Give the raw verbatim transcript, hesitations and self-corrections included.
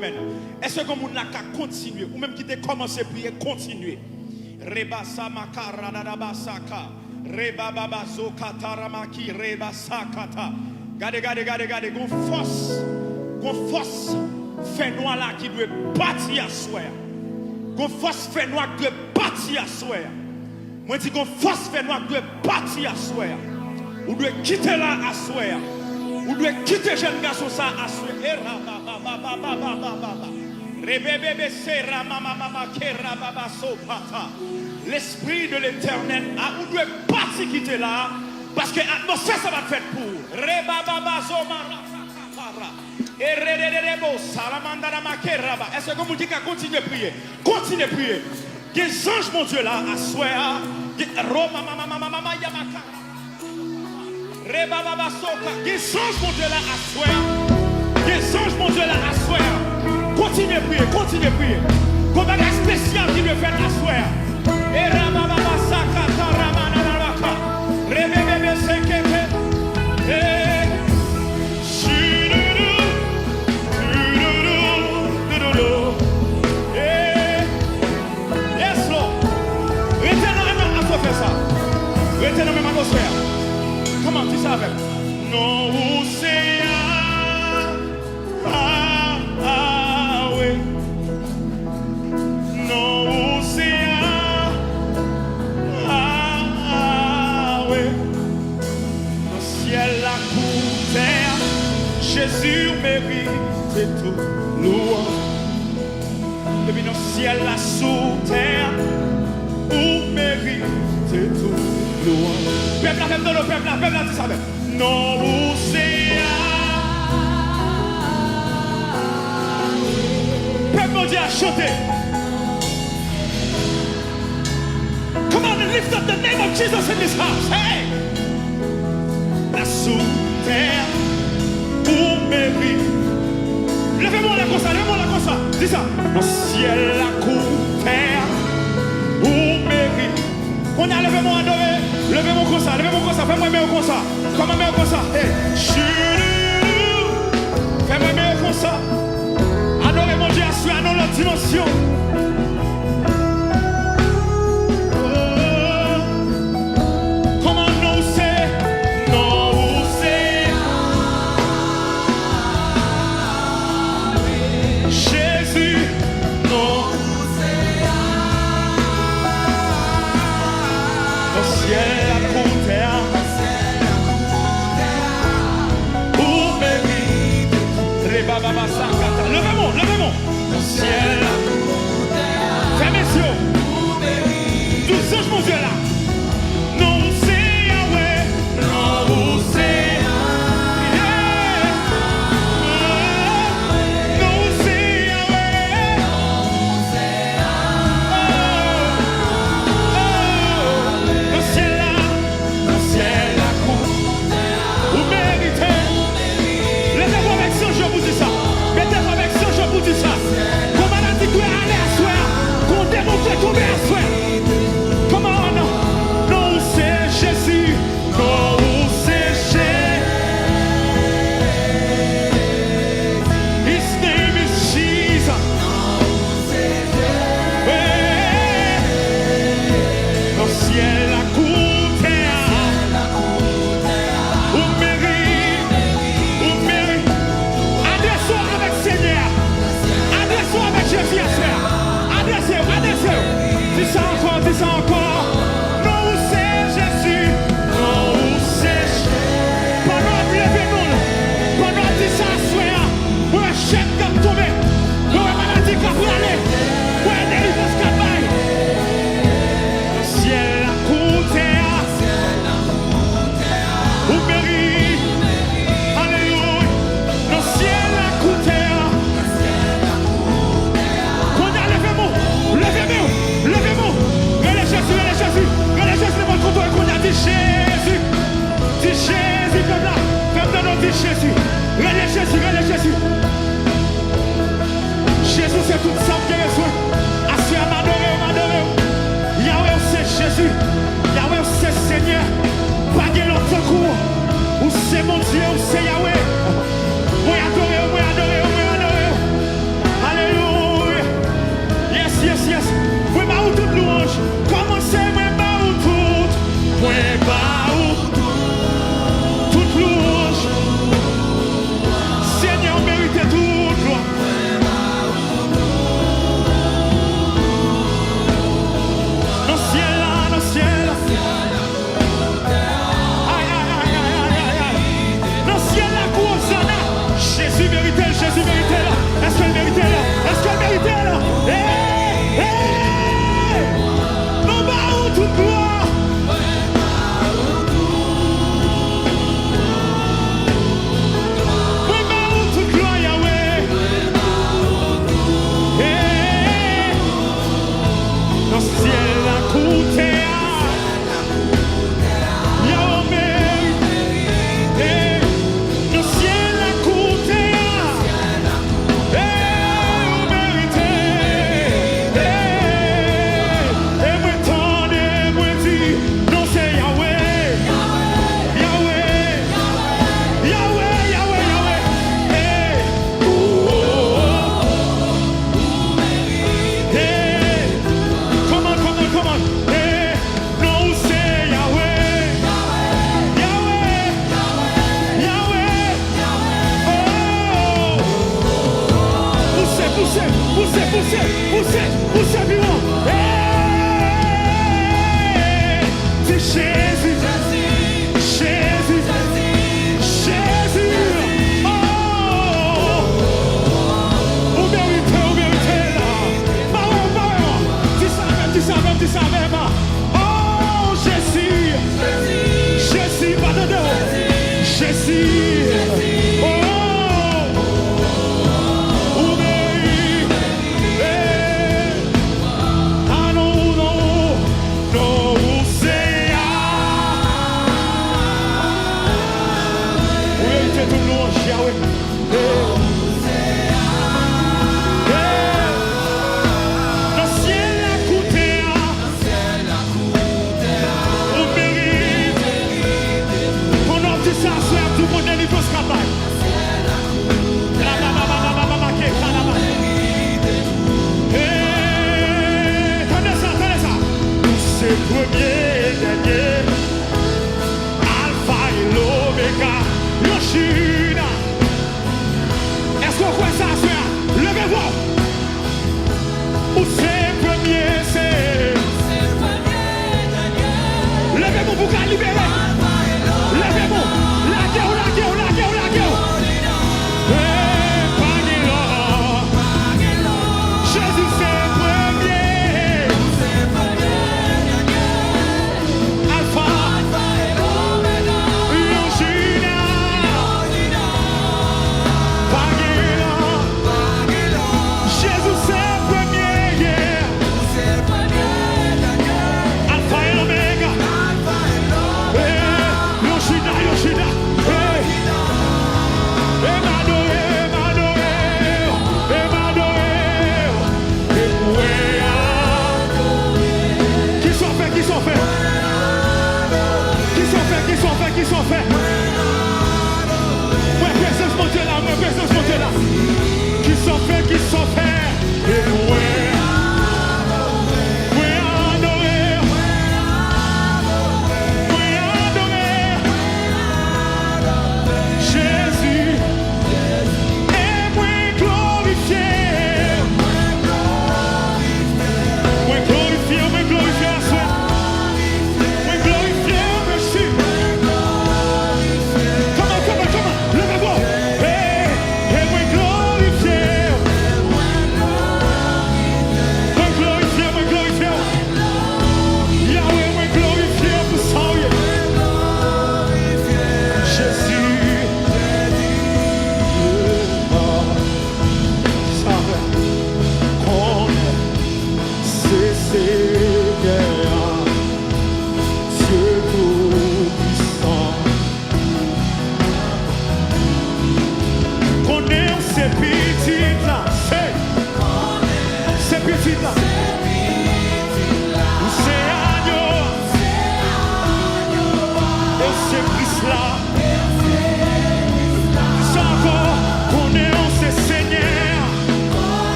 Amèn. Èske gen moun la ka kontinye? Ou menm ki te kòmanse priye, kontinye. Rebasa makaradadabasaka. Rebababazokataramaki rebasakata. Gade, gade, gade, gade. Gon fòs. Gon fòs fènwa la ki dwe pati aswè a. Gon fòs fènwa ki dwe pati aswè a. Mwen di gon fòs fènwa k dwe pati aswè a. Ou dwe kite la aswè a. Ou dwe kite jèn gason sa aswè. E rababababababa. Rebebebe se ramamamama ke rababaso pata. Lespri de Letènèl a, ou dwe pati kite la. Paske atmosfè sa pa t fèt pou ou. Rebababazo marasakapara. Eredededebo salamandana makeraba. Èske gen moun ki ka kontinye priye? Kontinye priye. Gen zanj Bondye la aswè a. Gen Roma mama mama mama yamaka. Rebababa soka. Gen zanj Bondye la aswè a. Gen zanj Bondye la aswè a. Kontinye priye, kontinye priye. Gon bagay espesyal ki dwe fèt aswè a. E rabababa sakata ramananabaka. Rebebebe sekete. E. Shididou, dididou, dididou. E. Yes, Lord. Rete nan menm atmosfè sa. Rete nan menm atmosfè a. Come on, di sa avè m. Non ou se a, a, a, wi. Non ou se a, a, a, wi. Nan syèl la kou tè a, Jezi ou merite tout louanj. Depi nan syèl la sou tè a, ou merite tout louanj. Pèp la, fè m tande, pèp la, pèp la, di sa menm. Non ou se a. Pèp Bondye a chante. Come on and lift up the name of Jesus in this house. Hey! Asou tè a, ou merite. Leve men w la konsa, leve men w la konsa. Di sa. Nan syèl la kou tè a, ou merite. Kounye a, leve men w adore. Leve men w konsa, leve men w konsa. Fè mwen men w konsa. Kòman men w konsa? Hey. Shururu. Fè mwen men w konsa. Adore Bondye aswè a nan lòt dimansyon. Oh. Kòman non w se, non w se Jezi, non. Nan syèl la kou tè a. Ou merite. Rebababasakata. Leve men w, leve men w. Nan syèl la. Fèmen zye w. Di zanj Bondye la. Non w se Yahweh. Non w se Yahweh. Yeah. Non w se Yahweh. Nan syèl la, nan syèl la kou. Ou merite. Leve vwa w avèk zanj yo pou di sa. Mete vwa w avèk zanj yo pou di sa. Gon maladi k dwe ale aswè a. Gon demon k dwe tonbe aswè a. Come on. Non w se Jezi. Non w se Jezi. His name is Jesus. Hey. Nan syèl la kou tè a. Ou merite. Ou merite. Adrese w avèk Senyè a. Adrese w avèk Jezi aswè a. Adrese w, adrese w. Di sa ankò, di sa ankò. Non w se Jezi. Non w se Jezi. Pandan w ap leve non l, pandan w ap di sa aswè a, mwen wè chèn k ap tonbe. Mwen wè maladi k ap prale. Mwen wè delivrans k ap bay. Nan syèl la kou tè a. Ou merite. Alelouya. Nan syèl la kou tè a. Kounye a, leve men w. Leve men w. Leve men w. Rele Jezi, rele Jezi. Rele Jezi, nenpòt kote w ye kounye a, di Jezi. Di Jezi, pèp la. Fè m tande w di Jezi. Rele Jezi, rele Jezi. Jezi, se tout sa m gen bezwen. Aswè a, m adore w, m adore w. Yahweh, ou se Jezi. Yahweh, ou se Senyè. Pa gen lòt tankou w. Ou se Bondye, ou se Yahweh. Mwen adore w, mwen adore w, mwen adore w. Pouse, pouse, pouse, pouse pi wo. Hey! Di Jezi, Jezi, Jezi. Oh! Ou merite, ou merite la. Mare, mare. Di sa avè m, di sa avè m, di sa avè m. Oh, Jezi. Jezi, pa tande w. Jezi. Oh, ou merite. A non, non, non, ou se a. Ou merite tout lwanj, Yahweh. Hey. Hey. Nan syèl la koute a. Ou merite. Pandan w ap di sa aswè a, tou moun delivrans k ap bay. La, la, la, la, la, la, la, la, ke, la, la, la. Hey, tande sa, tande sa. Ou se premye.